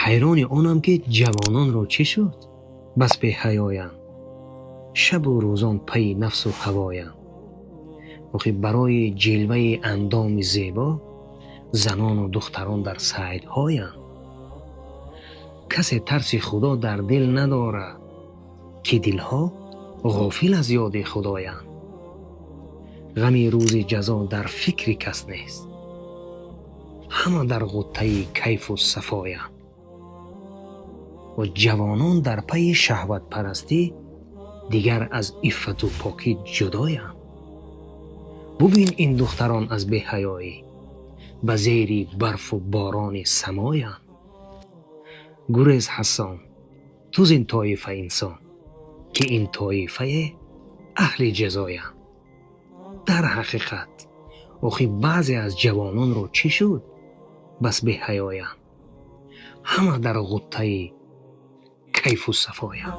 Ҳайрони онам, ки ҷавононро чӣ шуд? Бас беҳаёянд. Шабу рӯзон пайи нафсу ҳавоянд. Охи, барои ҷилваи андоми зебо занону духтарон дар сайдҳоянд. Касе тарси Худо дар дил надорад, ки дилҳо ғофил аз ёди Худоянд. Ғами рӯзи ҷазо дар фикри кас нест. Ҳама дар ғуттаи кайфу сафоянд. Ва ҷавонон дар пайи шаҳватпарастӣ дигар аз иффату покӣ ҷудоянд. Бубин, ин духтарон аз беҳаёӣ ба зери барфу борони самоянд. Гурез, Ҳассон, ту зин тоифа инсон, ки ин тоифае аҳли ҷазоянд. Дар ҳақиқат, охи, баъзе аз ҷавононро чӣ шуд? Бас беҳаёянд. Ҳама дар ғуттаи кайфу сафоянд.